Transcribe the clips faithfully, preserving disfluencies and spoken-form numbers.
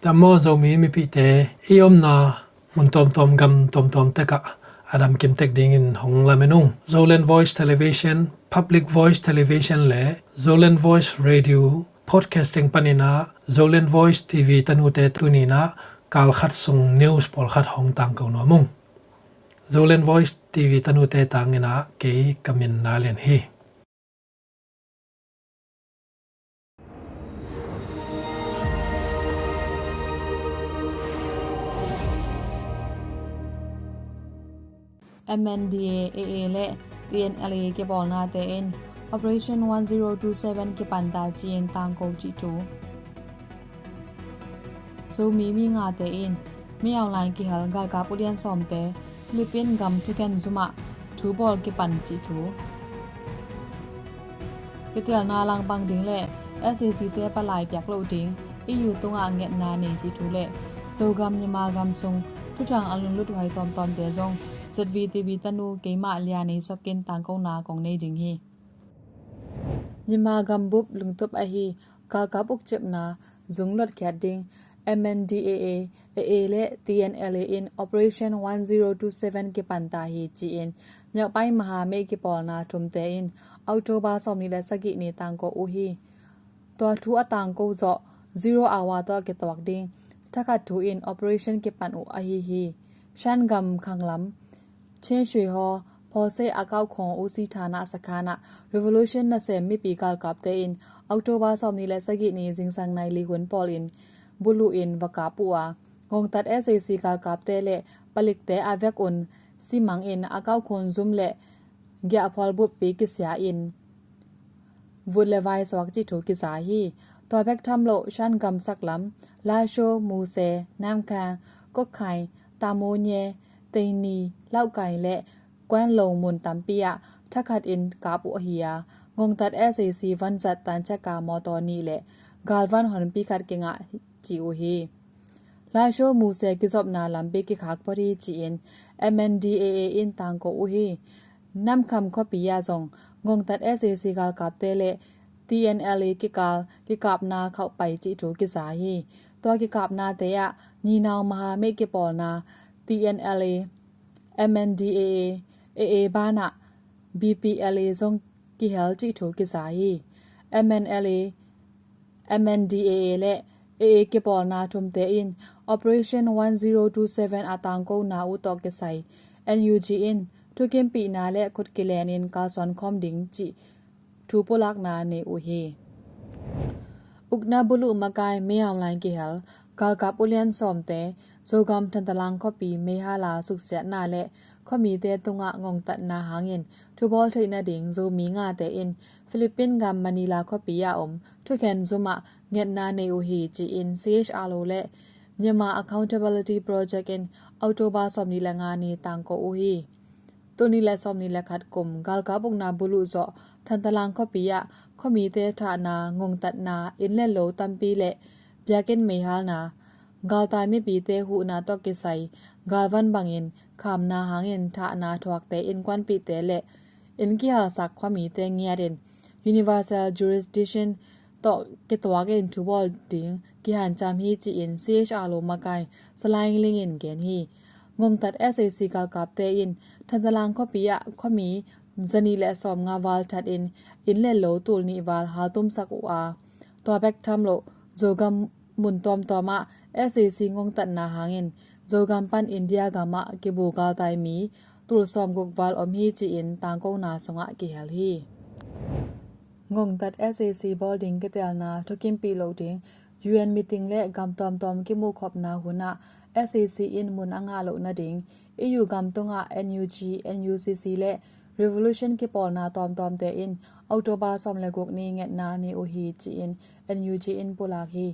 Dam maw Zomi mipite, i omna mun tuamtuam gam tuamtuam tekah a dam kim tek dingin hong lamen ung. Zoland Voice Television, Public Voice Television le Zoland Voice Radio Podcasting paninah Zoland Voice T V tanute tuninah kalkhat sung news pawlkhat hong tangko nuam ung. Zoland Voice T V tanute tanginah kei ka min Na Lian hi. M N D A A le T N L A kipawlnate in Operation one zero two seven kipanta ci-in tangko cih thu. Zomi mi ngate in Min Aung Hlaing kihel galkap ulian sawmte Philippine gam thukhen zumah thubawl kipan cih thu. Kitelna langpang ding le S A C te palai piak loh ding E U tungah ngetna nei cih thu le Zogam Myanmar gam sung thuthang a lunlut huai tuamtuamte zong Z V T V tanu keimah Lian Nei Sok in tangkona kong nei ding hi. Myanmar gambup lungtup ahi galkap ukcipna zung luatkhiat ding M N D A A, A A le T N L A in Operation one zero two seven kipanta hi ci-in Nyakpai Maha Mei kipawlna thumte in October sawmnih le sagih ni tangko uh hi. Tua thu a tangko zawh zero hour tawh kituak ding thakhat thu in operation kipan uh ahi hi. Shan gam khanglam Chin Shui Haw Phawse a kaukhong U C Thana sakhanah Revolution nasem mipi galkapte in October sawmnih le sagih ni zingsang nai li hun pawlin buluh in va kap uh a, ngongtat S A C galkapte le palikte a vek un simang in a kaukhon zum le giahphual buppi kisia in vut le vai suak cih thu kiza hi. Tua bek tham loh Shan gam saklam Lasho, Muse, Namkhang, Kokkhai, Tamonye, Teini, Laukai le Kwanlo mun tampi ah thakhat in kap uh hi a, ngongtat S A C vanzat tanchaka mawtaw nih le galvan honpi khat kingah ci uh hi. Lasho Muse kizopna lampi kikhak phot hi ci-in M N D A A in tangko uh hi. Namkham khuapi ah zong ngongtat S A C galkapte le T N L A kikal kikapna khauhpai cih thu kiza hi. Tua kikapnate ah Ninau Maha Mei kipawlna T N L A, M N D A A, A A banah B P L A zong kihel cih thu kiza hi. M N L A, M N D A A le A A kipawlna thumte in Operation one zero two seven a tangkona uh tawh kisai N U G in thukimpihna le khut kilenin kalsuan khawm ding cih thu pulakna nei uh hi. Ukna buluh makai Min Aung Hlaing kihel galkap ulian sawmte Zogam Thantalang khuapi meihal a suksiatna le khuamite tungah ngongtatna hangin thubawl theih nading Zomi ngate in Philippine gam Manila khuapi a om thukhen zumah ngetna nei uh hi ci-in C H R O le Myanmar Accountability Project in October sawmnih le nga ni tangko uh hi. Tul nih le sawmnih le khat kum galkap ukna buluh zawh Thantalang khuapi ah khuamite thahna, ngongtatna, inn le lo tampi le biakinn meihalna, galtai mipite huhna tawh kisai galvan bangin khamna hangin thahna thuakte innkuanpihte le inn kihalsak khuamite ngiatin universal jurisdiction tawh kituakin thubawl ding kihanciam hi ci-in C H R O makai Salai Ling in gen hi. Ngongtat S A C galkapte in Thantalang khuapi ah khuami zanih le sawmnga val thatin inn le lo tul nih val haltumsak uh a, tua bek tham loh Zogam mun tuamtuam ah S A C ngongtatna hangin Zogam pan India gam ah kibu galtai mi tul sawmguk val om hi ci-in tangkona sungah kihel hi. Ngongtat S A C bawl ding kitelna thukimpih loh ding U N meeting le gam tuamtuam kimuhkhopna hun ah S A C in mun a ngah loh nading E U gam tungah N U G, N U C C le Revolution kipawlna tuamtuamte in October sawm le guk ni ngetna nei uh hi ci-in N U G in pulak hi.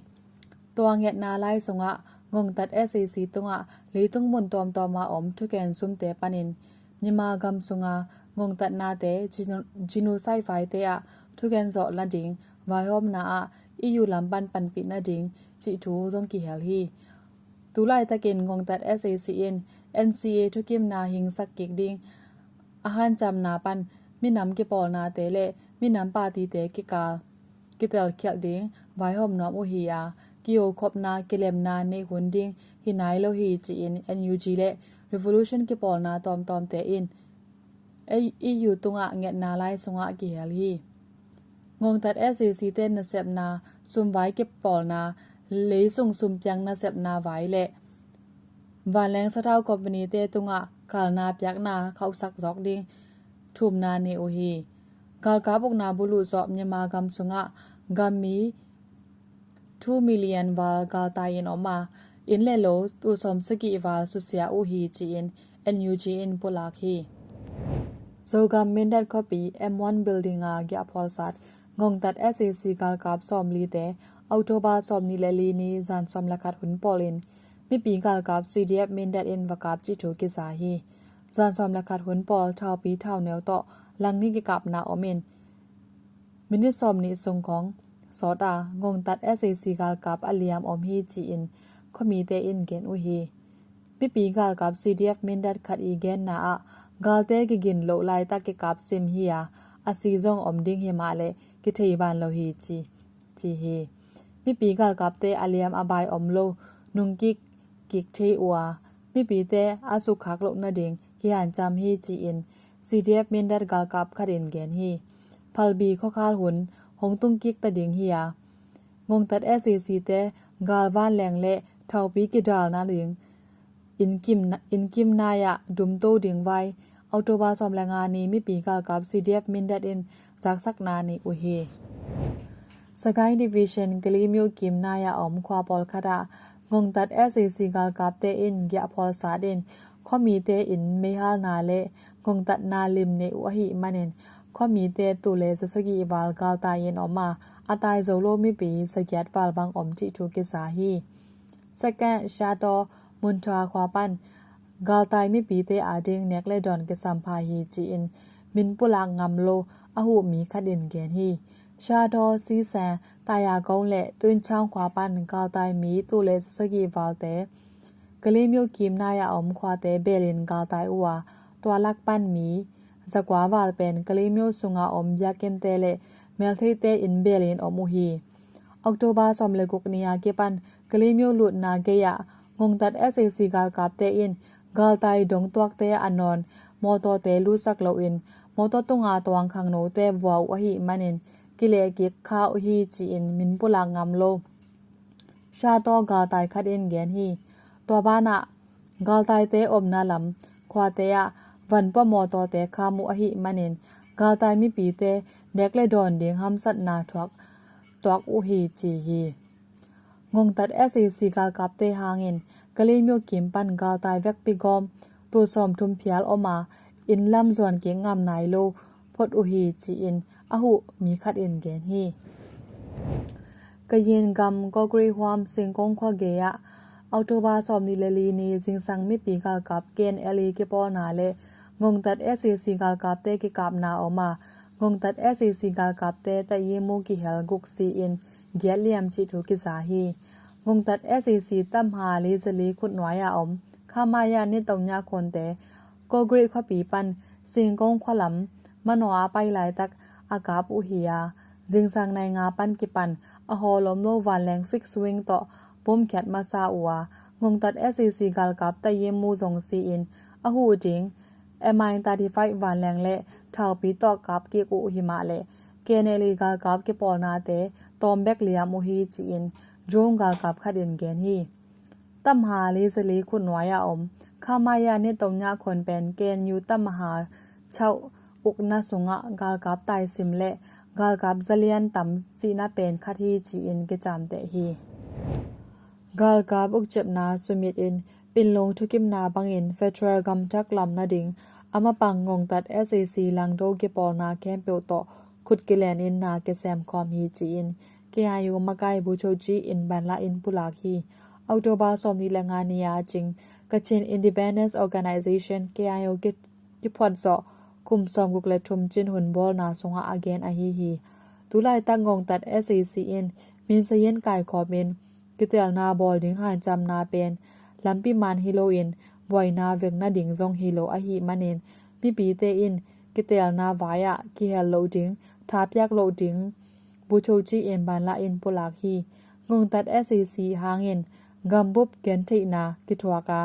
Tua ngetna lai sungah ngongtat S A C tungah leitung mun tuamtuam a om thukhen zumte panin Myanmar gam sunga ngongtatnate geno-, genocide vaite ah thukhen zawh nading vaihawmna ah E U lam pan panpih nading cih thu zong kihel hi. Tulaitakin ngongtat S A C in N C A thukimna hingsak kik ding a hanciamna pan minam kipawlnate le minam partyte kikal kitelkhialh ding vaihawm nuam uh hi a, kiho khopna kilemna neih hun ding hi nai lo hi ci-in N U G le Revolution kipawlna tawmtawmte in E U tungah ngetna lai sungah kihel hi. Ngongtat S A C te nasepna sumvai kipawlna, leisung sumpiang nasepna vai le vanleng sathau company te tungah kalna piakna khauhsak zawk ding thumna nei uh hi. Galkap ukna buluh zawh Myanmar gam sungah gammi two million val galtai in om a, inn le lo tul sawm sagih val susia uh hi ci-in N U G in pulak hi. Zogam Mindat khuapi M one building a giahphualsat ngongtat S A C galkap sawmlite October sawmnih le li ni zan sawm le khat hun pawlin mipi galkap C D F Mindat in va kap cih thu kiza hi. Zan sawm le khat hun pawl thaupi thauneu tawh langni kikapna om in minit sawmnih sung khawng sawt a ngongtat S A C galkap a liam om hi ci-in khuamite in gen uh hi. Mipi galkap C D F Mindat khat i genna ah galte kigin loh laitak kikap sim hi a, a si zong om ding hi mah le kithei ban lo hi ci, ci hi. Mipi galkapte a liam a bai om lo nungkik kik thei uh a, mipite a sukkhak loh nading kihancam hi ci-in C D F Mindat galkap khat in gen hi. Phalbi khuakhal hun hong tung kik ta ding hi a, ngongtat S A C te galvan leng le thaupi kidal nading innkim, innkim nai-ah dumto ding vai October sawm le nga ni mipi galkap C D F Mindat in zaksakna nei uh hi. Sagaing Division Kalaymyo kim nai-ah om khua pawlkhat ah ngongtat S A C galkapte in giahphualsat in khuamite in meihalna le ngongtatna lim nei uh ahih manin khuamite tul le zasagih val galtai in om a, a tai zo lo mipi zagiat val bang om cih thu kiza hi. Second Shato Munthwa khua pan galtai mipite ading nek le dawn kisampha hi ci-in min pulak ngam lo a huh mi khat in gen hi. Shato Sise Tayagong le Tuinchang khua pan galtai mi tul le zasagih valte Kalaymyo kim nai-ah om khuate belin galtai uh a, tua lak pan mi zakua val pen Kalaymyo sunga om biakinnte le meltheite in belin om uh hi. October sawm le guk ni a kipan Kalaymyo lutna gei-ah ngongtat S A C galkapte in galtai dongtuakte a nawn mawtawte lutsak loin mawtaw tunga tuang khangnote vua uh ahih manin kilehkik kha uh hi ci-in min pulak ngam lo Shato galtai khat in gen hi. Tua banah galtaite omna lam khuate ah vanpua mawtawte kham uh ahih manin galtai mipite nek le dawn ding hamsatna thuak tuak uh hi ci hi. Ngongtat S A C galkapte hangin Kalaymyo kim pan galtai vekpi gawm tul sawmthum phial om a, inn lam zuan kik ngam nai lo phot uh hi ci-in a huh mi khat in gen hi. Kayin gam Kokri huam Singkong khua gei-ah October sawmnih le li ni zingsang mipi galkap K N L A kipawlna le ngongtat S A C galkapte kikapna om a, ngongtat S A C galkapte taimu kihel guk si-in giat liam cih thu kiza hi. Ngongtat S A C tamha li zali khutnuai a om Khamaya ni tongnya khonte Kokri khuapi pan Singkong khualam manaw a pai laitak a kap uh hi a, zingsang nai nga pan kipan a hawl om lo vanleng fixed wing tawh bomkhiat masa uh a, ngongtat S A C galkap taimu zong si-in a huh ding M I thirty-five vanleng le thaupi tawh kap kik uh hi mah le K N L A galkap kipawlnate tawm bek liam uh hi ci-in drone galkap khat in gen hi. Tamha li zali khutnuai a om Khamaya ni tongnya khon pen K N U tamha chauh ukna sungah galkap taisim le galkap zalian tam sihna pen khat hi ci-in kicamteh hi. Galkap ukcepna sumit in Pinlong thukimna bangin federal gamthak lam nading a mapang ngongtat S A C langdo kipawlna khempeuh tawh khut kilen in na kisem khawm hi ci-in K I O makai Buchochi in banla in pulak hi. October sawmnih le nga ni a cing Kachin Independence Organization K I O ki kiphuat zawh kum sawmguk le thum cin hun bawlna sungah a gen ahi hi. Tulaitak ngongtat S A C in minsayin kaikhawmin kitelna bawl ding hancamna pen lampi man hi loin buaina vekna ding zong hi lo ahih manin mipite in kitelna vai-ah kihel loh ding, thapiak loh ding Buchochi in banla in pulak hi. Ngongtat S A C hangin gambup gentheihna kithuak a,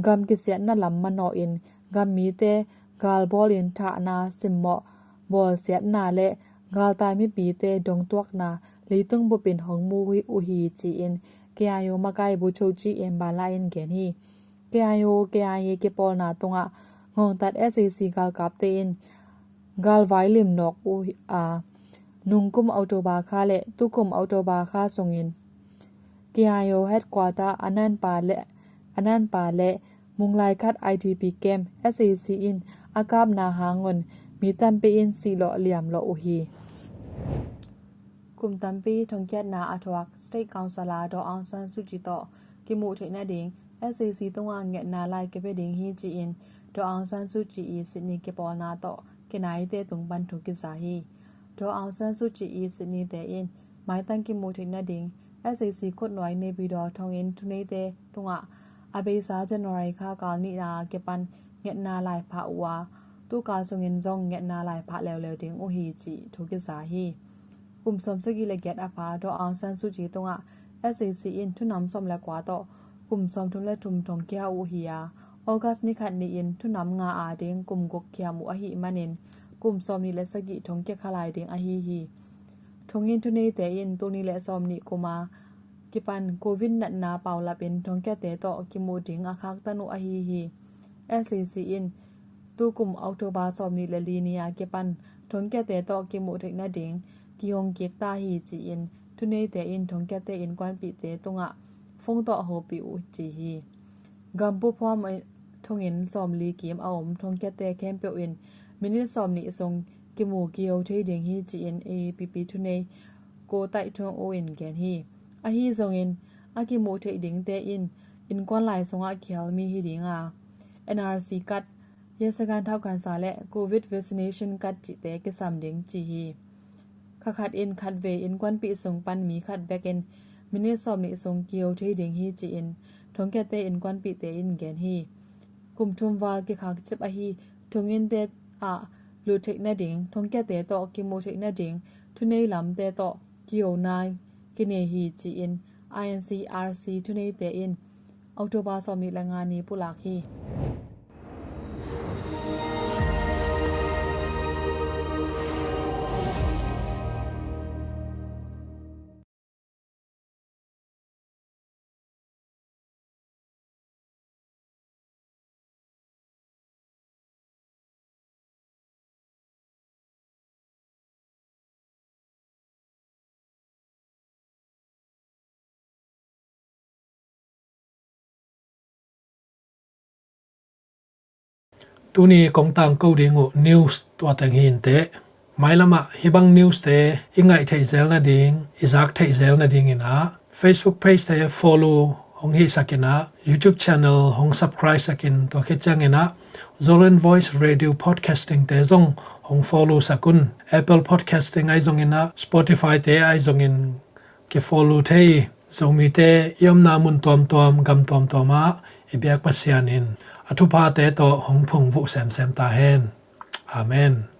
gam kisiatna lam manawhin gam mite galbawlin thahna simmawh bawlsiatna le galtai mipite dongtuakna leitung bupin hong mu uh hi ci-in K I O makaibu Cho Ci In banlai in gen hi. K I O K I A kipawlna tungah Ngongtat S A C galkapte in galvai limnawk uh a, nungkum October kha le tukum October kha sungin K I O headquarter Ananpa le Ananpa le Munglai khat I D P camp S A C in a kapna hangun mi tampi in sihlawh liamlawh uh hi. Kum tampi thongkiatna a thuak State Council a Daw Aung San Suu Kyi tawh kimuh theih nading S A C tungah ngetna lai kipia ding hi ci-in Daw Aung San Suu Kyi i Sydney kipawlna tawh kinaite tung pan thu kiza hi. Daw Aung San Suu Kyi i Sydney te in maitang kimuh theih nading S A C khutnuai Naypyidaw thonginn thuneite tungah a beisa January kha kal nihna kipan ngetna lai phah uh a, tukal sungin zong ngetna lai phah leuleu ding uh hi cih thu kiza hi. Kum sawmsagih le giat a pha Daw Aung San Suu Kyi tungah S A C in thunam sawm le kua tawh kum sawmthum le thum thongkia uh hi a, August ni khat ni-in thunam nga a ding kum guk kiam uh ahih manin kum sawmnih le sagih thongkia kha lai ding ahi hi. Thonginn thuneite in tul nih le sawmnih kum a kipan Covid natna paulapin thongkiate tawh kimuh ding a khaktan uh ahi hi. S A C in tukum October sawmnih le li ni a kipan thongkiate tawh kimuh theih nading kihong kik ta hi ci-in thuneite in thongkiate innkuanpihte tungah phone tawh hopih uh ci hi. Gambup huam thonginn sawmli kim a om thongkiate khempeuh in minit sawmnih sung kimu kiho thei ding hi ci-in A P P thunei Ko Taih Htun Oo in gen hi. Ahi zongin a kimuh theih dingte in innkuan lai sungah kihel mi hi ding a, N R C card, hiasagan thaukhansa le Covid vaccination card cihte kisam ding ci hi. Kha khat in khatvei innkuanpih sung pan mi khat bekin minit sawmnih sung kiho thei ding hi ci-in thongkiate innkuanpihte in gen hi. Kum thum val kikhak cip ahi thonginnte ah lut theih nading, thongkiate tawh kimuh theih nading thunei lamte tawh kihona kinei hi ci-in I N C R C thuneite in October sawmnih le nga ni pulak hi. Tuni kong tangko ding uh news tua teng hi inteh. Mailamah hih bang news te i ngaih theih zel nading, i zak theih zel nadingin ah Facebook page te follow hong hihsakin ah, YouTube channel hong subscribe sakin, tua khit ciangin ah Zoland Voice Radio Podcasting te zong hong follow sak un. Apple Podcasting ahi zongin ah, Spotify te ahi zongin kifollow thei. Zomite i omna mun tuamtuam, gam tuamtuam ah i biak Pasian in a thuphate tawh hong phungvuh semsem ta hen. Amen.